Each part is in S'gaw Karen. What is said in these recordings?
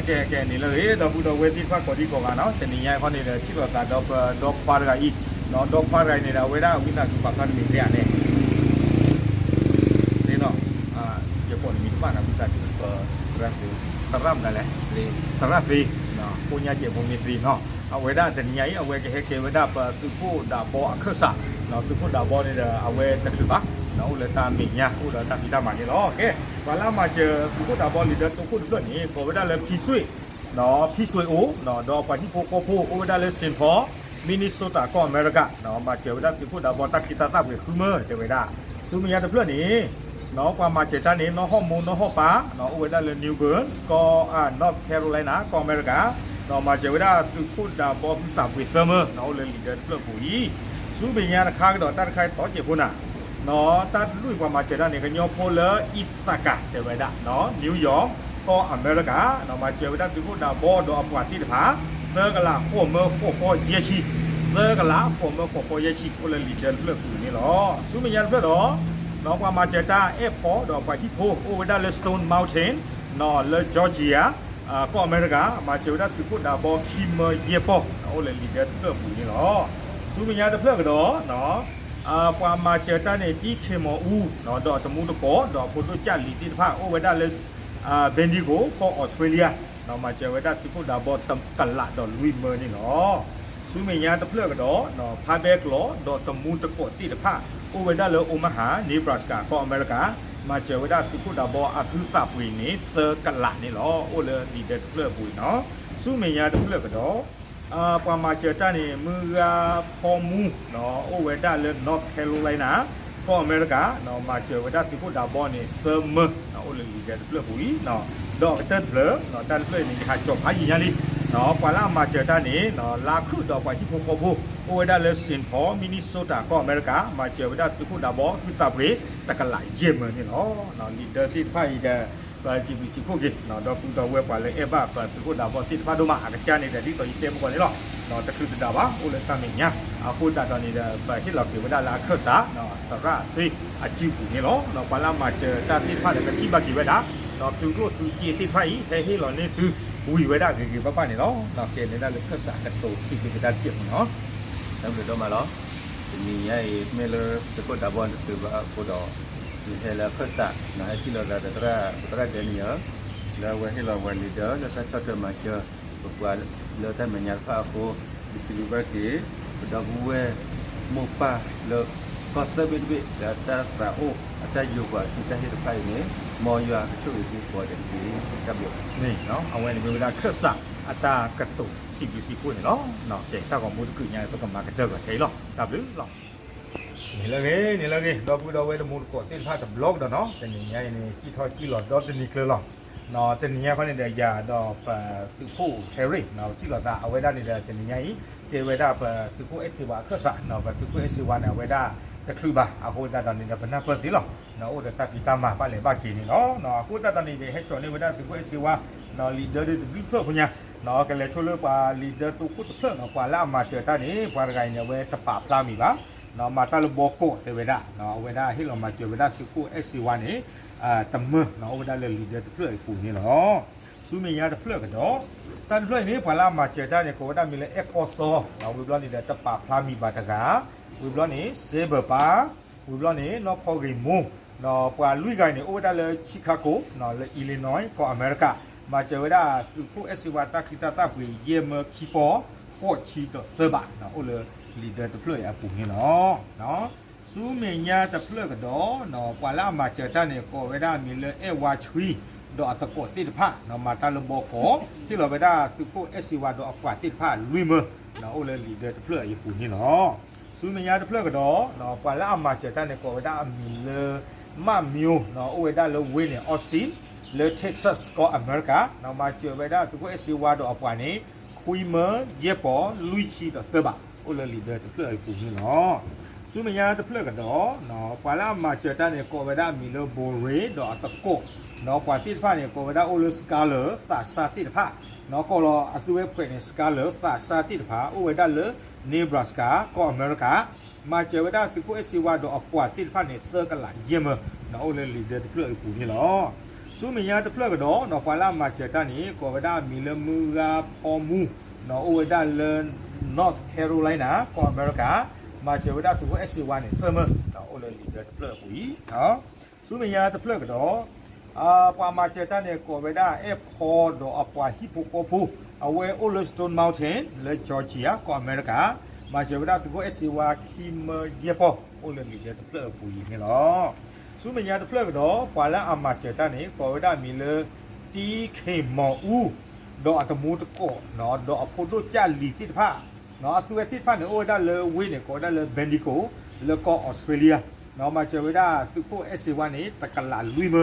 ကဲ ကဲ န့ၣ်လၢအဂ့ၤ ဒီပုၢ်ဒီဝဲၢ်သ့ၣ်တဖၣ်ကိးဒံကိးဂၤနီၤ, တနံၤညါအံၤခီန့ၣ်ဒီး ထံၣ်လိာ်သးဒီးပဒီခွါတဂၤအံၤ, ဒီးဒီခွါတဂၤအံၤန့ၣ်ဒီး အဝဲဒၣ်ဝံသးစူၤပာ်ဖျါတမံၤတယၤန့ၣ် သ့နီၤ, ယပိာ်နမံၤတဘၣ်န့ၣ် ဝံသးစူၤပသရၣ်သ့, သရၣ်မနုၤလဲၣ်, သရၣ်သ့, ဖိညါကဲးဖိန့ၣ်သ့နီၤ, အဝဲဒၣ်တနံၤညါအံၤ အဝဲကဟဲကဲဝဲဒၣ်ပသုးခိၣ်ဒးဘီအခၢၣ်စး, သုးခိၣ်ဒးဘီန့ၣ်ဒီး အဝဲတချုးဘၣ်, အိၣ်လၢတၢ်မဲာ်ညါ အိၣ်ဒီးတၢ်ဖံးတၢ်မၤန့ၣ်လီၤ. ကဲ ပှၤလၢအမၤစၢၤသုးခိၣ်ဒးဘီလံာ်ဒၢတိခိၣ်တဖျၢၣ်န့ၣ် ကိးဝဲဒၣ်လၢဖံစွ့ၣ် ဖံစွ့ၣ်အိၣ်, ဒီးပှၤဟံၣ်ဖိဃီဖိအိၣ်ဝဲဒၣ်လၢ Saint Paul, Minnesota ကီၢ်အမဲရကၤ, မၤစၢၤဝဲဒၣ်သုးခိၣ်ဒးဘီတၢ်ခ့တၢ်သၣ်ပှ့ၤဃုမၢ တဲဝဲဒၣ်, ဆူမဲာ်ညါတဖျၢၣ်န့ၣ်, ပှၤမၤစၢၤတၢ်န့ၣ် နီၢ်ဟီၣ်မိၢ်နီၢ်ဟီၣ်ပၢ်, အိၣ်ဝဲဒၣ်လၢ New Bern ကီၢ် North Carolina ကီၢ်အမဲရကၤ, မၤစၢၤဝဲဒၣ်သုးခိၣ်ဒးဘီဟုသၣ်ပှ့ၤသၢမၢ အိၣ်လၢလံာ်ဒၢတဖျၢၣ်အပူၤအံၤ, ဆူမဲာ်ညါတခါကဒီးတၢ်တခါအံၤ တီစဲးဖိနၤ တၢ်လွံၢ်ပှၤမၤစၢၤတၢ်န့ၣ် ကညီဖိလၢ Ithaca တဲဝဲဒၣ်, New York ကီၢ်အမဲရကၤ, မၤစၢၤဝဲဒၣ်သုးခိၣ်ဒးဘီဒီးအပှၤသ့ၣ်တဖၣ် သၢကလးဃိးမၢဃိးကီယဲၢ်ဆံ, သၢကလးဃိးမၢဃိးကီယဲၢ်ဆံ အိၣ်လၢလံာ်ဒၢတဖျၢၣ်အပူၤန့ၣ်လီၤ. ဆူမဲာ်ညါတဖျၢၣ်ဒီး ပှၤမၤစၢၤတၢ်အဲၣ်ဖီဒီးပှၤဟံၣ်ဖိ အိၣ်ဝဲဒၣ်လၢ Stone Mountain လၢ Georgia ကီၢ်အမဲရကၤ, မၤစၢၤဝဲဒၣ်သုးခိၣ်ဒးဘီခံမၢယဲၢ်ပီၢ် အိၣ်လၢလံာ်ဒၢတဖျၢၣ်အပူၤန့ၣ်လီၤ. ဆူမဲာ်ညါတဖျၢၣ်ကဒီး ပှၤမၤစၢၤတၢ်န့ၣ် တံၢ်ခ့ၢ်မီၤအူ ဒီးအတမူတကိး ဒီးအဖိဒိၣ်ကၢ်လံၤသ့ၣ်တဖၣ် အိၣ်ဝဲဒၣ်လၢ Bendigo ကီၢ် Australia, မၤစၢၤဝဲဒၣ်သုးခိၣ်ဒးဘီတကလးဒီးလွံၢ်မၢန့ၣ်လီၤ. ဆူမဲာ်ညါတဖျၢၣ်ကဒီး ဖးဘဲကျိာ် ဒီးတမူတကိးသ့ၣ်တဖၣ် အိၣ်ဝဲဒၣ်လၢ Omaha, Nebraska ကီၢ်အမဲရကၤ, မၤစၢၤဝဲဒၣ်သုးခိၣ်ဒးဘီအဟုသၣ်ပှ့ၤန့ၣ် သၢကလးန့ၣ်လီၤ. အိၣ်လၢလံာ်ဒၢတဖျၢၣ်အပူၤအံၤနီၤ. ဆူမဲာ်ညါတဖျၢၣ်ကဒီး ပှၤမၤစၢၤတၢ်န့ၣ် မုၢ်ဂၤဖီမူ အိၣ်ဝဲဒၣ်လၢ North Carolina ကီၢ်အမဲရကၤ, မၤစၢၤဝဲဒၣ်သုးခိၣ်ဒးဘီန့ၣ် သၢမၢ အိၣ်လၢလံာ်ဒၢတဖျၢၣ်အပူၤအံၤ, ဒီးအကတၢၢ်တဖျၢၣ် တၢ်တဖျၢၣ်အံၤန့ၣ် ယဟးကၠီၤဖးယံာ်ညါလံ, ပှၤလၢအမၤစၢၤတၢ်န့ၣ် လါခုၣ်ဒီးပှၤဟံၣ်ဖိဃီဖိ အိၣ်ဝဲဒၣ်လၢ Saint Paul, Minnesota ကီၢ်အမဲရကၤ, မၤစၢၤဝဲဒၣ်သုးခိၣ်ဒးဘီဟုသၣ်ပှ့ၤ တကလးယဲၢ်မၢန့ၣ်လီၤ. လံာ်ဒၢသ့ၣ်တဖၣ်အံၤဒီး ပစံးဘျုးစံးဖှိၣ်က့ၤ ဒီပုၢ်ဒီဝဲၢ်ပှၤလၢအဲၣ်ဘၣ်ပသုးခိၣ်ဒးဘီသ့ၣ်တဖၣ်ဒိၣ်မး အကစၢ်န့ၣ်ဒီး ဒ်သိးယတဲမုၢ်ဂီၤန့ၣ်လီၤ. တချုးတဒၣ်ဘၣ် အိၣ်လၢတၢ်မဲာ်ညါ, အဃိသတးဒီးန့ၣ်ဒီး ပဟ့ၣ်လီၤက့ၤဝဲဒၣ်လၢအခၢၣ်စး သရၣ်သ့အစုပူၤန့ၣ်လီၤ. ပှၤလၢအမၤစၢၤတၢ်သ့ၣ်တဖၣ်ဒီး ကထံၣ်ဘၣ်က့ၤဝဲဒၣ်, သုးကျိၣ်သုးစ့သ့ၣ်တဖၣ်အံၤ ဟဲဟ့ၣ်လီၤန့ၢ်သု ဝံၤဝဲဒၣ်ဂ့ၤဂ့ၤဘၣ်ဘၣ်န့ၣ်လီၤ. ကဲန့ၣ်ဒၣ်လၢခၢၣ်စးကတိၤစံးဘျုးကဒါတစဲးဖိနီၤ. တၢ်ဘျုးဒိၣ်မးလီၤ. တနံၤညါအံၤ မ့ၢ်လၢသုးခိၣ်ဒးဘီတချုးဘၣ်အဃိဒီး ယဟဲလၢအခၢၣ်စး ဟဲထံၣ်လိာ်သးဒီးသရၣ် ပသရၣ်ဒဲနံယၤ လၢအဝဲဟ့ၣ်လီၤဝဲလံာ်ဒၢ လၢတၢ်ဆီၣ်ထွဲမၤစၢၤ ပပှၤလၢတၢ်မဲာ်ညါတဖၣ်အဃိ, ယစံးဘျုးဘၣ်က့ၤ ပဒီပုၢ်ဝဲၢ်မိၢ်ပၢ်လၢ ကီၢ်သၢဘ့ၣ်တဘ့ၣ် လၢတၢ်သးအိၣ်အတၢ်ယိၤပှၤအစုတၢ်ဟ့ၣ်တဖၣ်အံၤန့ၣ်, မ်ယွၤကဆိၣ်ဂ့ၤသုကိးဂၤဒဲးတက့ၢ်. တၢ်ဘျုး အဝဲန့ၣ်မ့ၢ်ဝဲဒၣ်ခၢၣ်စးအတၢ်ကတိၤစံးဘျုးစံးဖှိၣ်န့ၣ်လီၤ. ကဲ တၢ်ဂီၤမူတကုာ်ညါ ပကမၤကတၢၢ်ကီးထဲအံၤလီၤ. တၢ်ဘျုးလီၤ. န့ၣ်လၢဂ့ၤ န့ၣ်လၢဂ့ၤ ဒီပုၢ်ဒီဝဲၢ်တမူတကိးသ့ၣ်တဖၣ်တဘျီကဒီးနီၤ, တနံၤညါအံၤန့ၣ် စံၣ်ထီၣ်စံၣ်လီၤဒီတနံၤကျၢၤလီၤ. တနံၤညါခီန့ၣ်ဒီး ယၤဒီးပသုးခိၣ်ဟဲရ့ၣ် ထံၣ်လိာ်သး အဝဲဒၣ်န့ၣ်ဒီး တနံၤညါအံၤ ကဲဝဲဒၣ်ပသုးခိၣ်အဲၣ်စ့ဝါအခၢၣ်စး, ပသုးခိၣ်အဲၣ်စ့ဝါန့ၣ် အဝဲဒၣ်တချုးဘၣ် အဃိသတးဒီးန့ၣ်ဒီး ပနၢ်ပၢၢ်သ့လီၤ. အိၣ်ဒီးတၢ်ဖံးတၢ်မၤဘၣ်လဲၤဘၣ်က့ၤန့ၣ်လီၤ. အဃိသတးဒီးန့ၣ်ဒီး ဟဲစိာ်န့ၢ်ဝဲဒၣ်သုးခိၣ်အဲၣ်စ့ဝါ လံာ်ဒၢဒ်တဘျုးဖျၢၣ်ဖိညါ, ကလဲၤဆိလၢပှၤလံာ်ဒၢတိခိၣ်တဖျၢၣ်နီၤ, ပှၤလၢအမၤစၢၤတၢ်န့ၣ် ပှၤတဂၤအံၤန့ၣ် အဝဲတပာ်ဖျါမံၤဘၣ်, မၤတၢ်လၢဘီကီးတဲဝဲဒၣ်, အဝဲဒၣ်ဟ့ၣ်လီၤမၤစၢၤဝဲဒၣ်သုးခိၣ်အဲၣ်စ့ဝါန့ၣ် တမၢ အိၣ်ဝဲဒၣ်လၢလံာ်ဒၢတဖျၢၣ်အပူၤန့ၣ်လီၤ. ဆူမဲာ်ညါတဖျၢၣ်ကဒီး, တၢ်တဖျၢၣ်အံၤန့ၣ် ပှၤလၢအမၤစၢၤတၢ်န့ၣ် ကိးဝဲဒၣ်မံၤလၢအဲၣ်ကီၢ်သီ, ဝံၤဘျီန့ၣ်ဒီး တပာ်ဖျါမံၤဘၣ်တဂၤ, ဝံၤဘျီန့ၣ် စဲဘၢၣ်ပၢ်, ဝံၤဘျီန့ၣ် နီၢ်ဖီဂ့ၤမိၢ်, ပှၤလွံၢ်ဂၤန့ၣ် အိၣ်ဝဲဒၣ်လၢ Chicago လၢ Illinois ကီၢ်အမဲရကၤ, မၤစၢၤဝဲဒၣ်သုးခိၣ်အဲၣ်စ့ဝါတၢ်ခ့တၢ်သၣ်ပှ့ၤ ယဲၢ်မၢခံပီၢ် ဃိးဆံဒီးသၢဘး, အိၣ်လၢလံာ်ဒၢတဖျၢၣ်အံၤအပူၤန့ၣ်လီၤ. ဆူမဲာ်ညါတဖျၢၣ်ကဒီး, ပှၤလၢအမၤစၢၤတၢ်န့ၣ် ကိးဝဲဒၣ်မံၤလၢအဲၣ်ဝါဆှံ, ဒီးအသကိးသ့ၣ်တဖၣ် မၤတၢ်လၢဘီကီး, ဟ့ၣ်လီၤဝဲဒၣ်သုးခိၣ်အဲၣ်စ့ဝါဒီးအပှၤသ့ၣ်တဖၣ်လွံၢ်မၢ, အိၣ်လၢလံာ်ဒၢတဖျၢၣ်အံၤအပူၤန့ၣ်လီၤ. ဆူမဲာ်ညါတဖျၢၣ်ကဒီး, ပှၤလၢအမၤစၢၤတၢ်န့ၣ် ကိးဝဲဒၣ်အမံၤလၢ မၣ်မၠိ, အိၣ်ဝဲဒၣ်လၢဝ့ၢ်န့ၣ် Austin လၢ Texas ကီၢ်အမဲရကၤ, မၤစၢၤဝဲဒၣ်သုးခိၣ်အဲၣ်စ့ဝါဒီးအပှၤန့ၣ် ခွံမၢယဲၢ်ပီၢ်လွံၢ်ဆံဒီးသၢဘး, အိၣ်လၢလံာ်ဒၢတဖျၢၣ်အံၤအပူၤန့ၣ်လီၤ. ဆူမဲာ်ညါတဖျၢၣ်ကဒီး, ပှၤလၢအမၤစၢၤတၢ်န့ၣ် ကိးဝဲဒၣ်အမံၤလၢ ဘိၤရ့ဒီးအသကိး, ပှၤသ့ၣ်တဖၣ်န့ၣ် ကိးဝဲဒၣ်အိၣ်လၢ Scholar သးစၢ်သ့ၣ်တဖၣ်, ကိးလီၤအသုဝဲဖှဲးန့ၣ် Scholar သးစၢ်သ့ၣ်တဖၣ် အိၣ်ဝဲဒၣ်လၢ Nebraska ကီၢ်အမဲရကၤ, မၤစၢၤဝဲဒၣ်သုးခိၣ်အဲၣ်စ့ဝါဒီးအပှၤသ့ၣ်တဖၣ်န့ၣ် သၢကလးယဲၢ်မၢ, အိၣ်လၢလံာ်ဒၢတဖျၢၣ်အံၤအပူၤန့ၣ်လီၤ. ဆူမဲာ်ညါတဖျၢၣ်ကဒီး ပှၤလၢအမၤစၢၤတၢ်န့ၣ် ကိးဝဲဒၣ်အမံၤလၢမုၢ်ဂၤဖီမူ အိၣ်ဝဲဒၣ်လၢ North Carolina ကီၢ်အမဲရကၤ, မၤစၢၤဝဲဒၣ်သုးခိၣ်အဲၣ်စ့ဝါန့ၣ် သၢမၢ, အိၣ်လၢလံာ်ဒၢတဖျၢၣ်အပူၤအံၤ ဆူမဲာ်ညါတဖျၢၣ်ကဒီး ပှၤမၤစၢၤတၢ်န့ၣ် ကိးဝဲဒၣ်အဲၣ်ဖီဒီးအပှၤဟံၣ်ဖိဃီဖိ, အဝဲအိၣ်လၢ Stone Mountain လၢ Georgia ကီၢ်အမဲရကၤ, မၤစၢၤဝဲဒၣ်သုးခိၣ်အဲၣ်စ့ဝါခံမၢယဲၢ်ပီၢ် အိၣ်လၢလံာ်ဒၢတဖျၢၣ်အပူၤအံၤန့ၣ်လီၤ. ဆူမဲာ်ညါတဖျၢၣ်ကဒီး ပှၤလၢအမၤစၢၤတၢ်န့ၣ် ကိးဝဲဒၣ်အမံၤလၢ တံခ့ၣ်မီၣ်အူ ဒီးအတမူတကိး ဒီးအဖိဒိၣ်ကၢ်လံၤသ့ၣ်တဖၣ်, အသုဝဲသ့ၣ်တဖၣ်န့ၣ် အိၣ်ဝဲဒၣ်လၢဝ့ၢ်န့ၣ် ကိးဝဲဒၣ်လၢ Bendigo လၢကီၢ်အီစထြ့လယါ, မၤစၢၤဝဲဒၣ်သုးခိၣ်အဲၣ်စ့ဝါန့ၣ် တကလးလွံၢ်မၢ,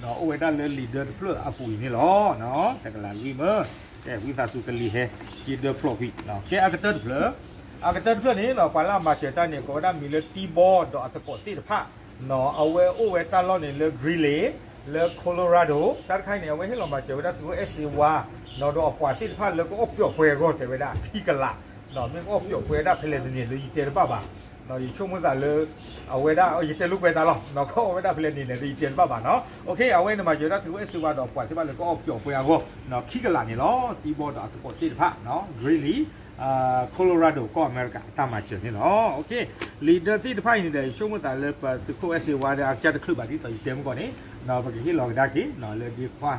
အိၣ်ဝဲဒၣ်လၢလံာ်ဒၢတဖျၢၣ်အပူၤအံၤန့ၣ်လီၤ. တကလးလွံၢ်မၢ, ကဲဝံသးစူၤကလံၤဟဲ က့ဒၢဖျိးကွံာ်, ကဲအကတၢၢ်တဖျၢၣ် အကတၢၢ်တဖျၢၣ်န့ၣ် ပှၤလၢအမၤစၢၤတၢ်န့ၣ် ကိးဝဲဒၣ်မံၤလၢတံဘီဒီးအသကိးသ့ၣ်တဖၣ်, အဝဲအိၣ်ဝဲတၢ်လီၢ်န့ၣ်လၢ Greeley လၢ Colorado တၢ်တခါအံၤန့ၣ် အဝဲဟ့ၣ်လီၤမၤစၢၤဝဲဒၣ်သုးခိၣ်အဲၣ်စ့ဝါ, ဒီးအပှၤသ့ၣ်တဖၣ်လၢကအိၣ်ပျီၣ်ပှဲၤအဂီၢ်တဲဝဲဒၣ်ခံကလး, မ့ၢ်ကအိၣ်ပျီၣ်ပှဲၤဝဲဒၣ်ဖဲလဲၣ်တန့ၢ်လၢယတဲတဘၣ်ဘၣ်, ယဆိကမိၣ်သးလၢ အဝဲဒၣ် ယတဲလိာ်ကွဲတၢ်လီၤ, ကအိၣ်ဝဲဒၣ်ဖဲလဲၣ်တန့ၢ်လၢယတဲတဘၣ်ဘၣ်နီၤ, အဝဲန့ၣ်မၤစၢၤဝဲဒၣ်သုးခိၣ်အဲၣ်စ့ဝါဒီးအပှၤသ့ၣ်တဖၣ်လၢကအိၣ်ပျီၣ်ပှဲၤအဂီၢ် ခံကလးန့ၣ်လီၤ. တံဘီဒီးအသကိးသ့ၣ်တဖၣ် Greeley Colorado ကီၢ်အမဲရကၤအတၢ်မၤစၢၤန့ၣ်လီၤ. လံာ်ဒၢသ့ၣ်တဖၣ်အံၤန့ၣ်ဒီး ယဆိကမိၣ်သးလၢပသုးခိၣ်အဲၣ်စ့ဝါဒီးအကစၢ်တချုးဘၣ်ဒ်သိးယတဲမုၢ်ကီၢ်န့ၣ်, ပကဟ့ၣ်လီၤကဒါက့ၤ လၢဒ့ခွါ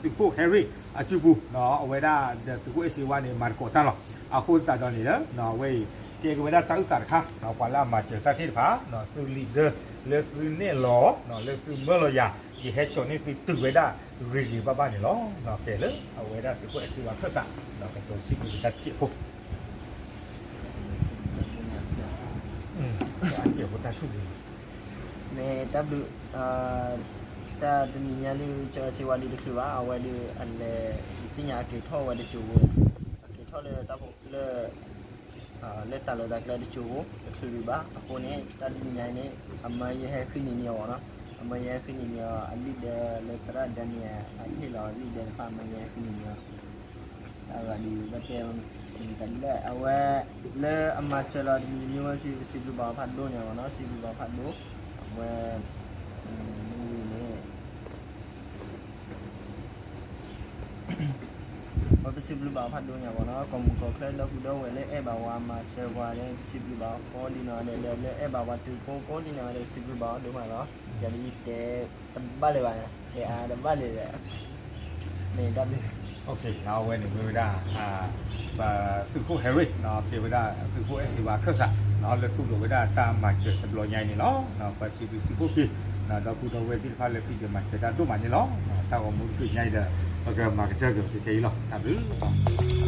သုးခိၣ်ဟဲရ့ၣ်အစုပူၤ, အဝဲဒၣ်ဒီးသုးခိၣ်အဲၣ်စ့ဝါန့ၣ် မၤသကိးတၢ်လီၤ. အဃိသတးဒီးန့ၣ်လၢ အဝဲအံၤ ကဲက့ၤဝဲဒၣ်တၢ်အုၣ်သးတခါ ပှၤလၢအမၤစၢၤတၢ်သ့ၣ်တဖၣ် သုလံာ်ဒၢ လၢသုနဲၣ်လီၤ လၢသုမၢလီၤယၤ ယဟဲကၠီၤန့ၢ်သုတုၤဝဲဒၣ်ဂ့ၤဂ့ၤဘၣ်ဘၣ်န့ၣ်လီၤ. ကဲလၢအဝဲဒၣ်သုးခိၣ်အဲၣ်စ့ဝါခၢၣ်စး ဒီးကတိၤစံးဘျုးက့ၤတၢ်တစဲးဖိ တစဲးဖိတၢ်ဆူၣ်ဂ့ၤ မ့ၢ်တၢ်ဘျုး တၢ်တနံၤညါဒုး ကၠီအဲၣ်စ့ဝါဒုးတချုးဘၣ် အဝဲဒုးအလဲၤ ယသ့ၣ်ညါအက့ၤထီၣ်ဝဲတစိၤဖိ အက့ၤထီၣ်လၢတၢ်ဖိလၢ လၢတၢ်လီၢ်တၢ်ကျဲတစိၤဖိ တချုးဒံးဘၣ် အဃိန့ၣ် တၢ်တနံၤညါအံၤန့ၣ် အမၢယဟဲဃုနံၤန့ၢ်အီၤနီၤ အမၢယဟဲဃုနံၤန့ၢ်အီၤ အလံာ်ဒၢလၢသရၣ်ဒၢနံယၤ အဟ့ၣ်လီၤအလံာ်ဒၢတဖၣ် အမၢယဟဲဃုနံၤန့ၢ်အီၤ တၢ်ဂၤဒုးဘၣ်တဲ အဝဲ လၢအမၤစၢၤလီၤတနံၤမ့ၢ်ဝဲဖဲ ပစံးဘျုးဘၣ်အီၤဖးဒိၣ်န့ၣ်အီၤနီၤ စံးဘျုးဘၣ်အီၤဖးဒိၣ် အဝဲ မ့ၢ်ဝံၤန့ၣ် ပစံးဘျုးဘၣ်အီၤဖးဒိၣ်ညါဘၣ်နီၤ ကီၢ်မုၢ်ကီၢ်ချၢဒီပုၢ်ဒီဝဲၢ်လၢအဲၣ်ဘၣ်ဝဲမၤစၢၤပှၤန့ၣ် ပစံးဘျုးဘၣ်အီၤကိးဒ်နီၢ်ဂၤဒဲး လၢအဲၣ်ဘၣ်ပှၤတုၤကိးကိးဒ်နီၢ်ဂၤဒဲး ပစံးဘျုးဘၣ်အီၤဒိၣ်မးလီၤ ယၤဒ်တဲတဘၣ်လၢၤဘၣ် တဲအါတဘၣ်လၢၤ မ့ၢ်တၢ်ဘျုး အဝဲန့ၣ်မ့ၢ်ဝဲဒၣ် ပသုးခိၣ်ဟဲရ့ၣ် ကဲဝဲဒၣ်သုးခိၣ်အဲၣ်စ့ဝါခၢၣ်စး လၢတူၢ်လိာ်ဝဲဒၣ်တၢ်မၤစၢၤတဘျီညါအံၤန့ၣ်လီၤ. ပစံးဘျုးစံးဖှိၣ်က့ၤ ဒီပုၢ်ဒီဝဲၢ်သ့ၣ်တဖၣ်လၢဖံးစၢၤမၤစၢၤတၢ်ဒိၣ်မးန့ၣ်လီၤ. တၢ်ဂီၤမူတကတၢၢ်ညါအံၤဒီး ပကမၤကတၢၢ်က့ၤအီၤခဲအံၤလီၤ. တၢ်ဘျုး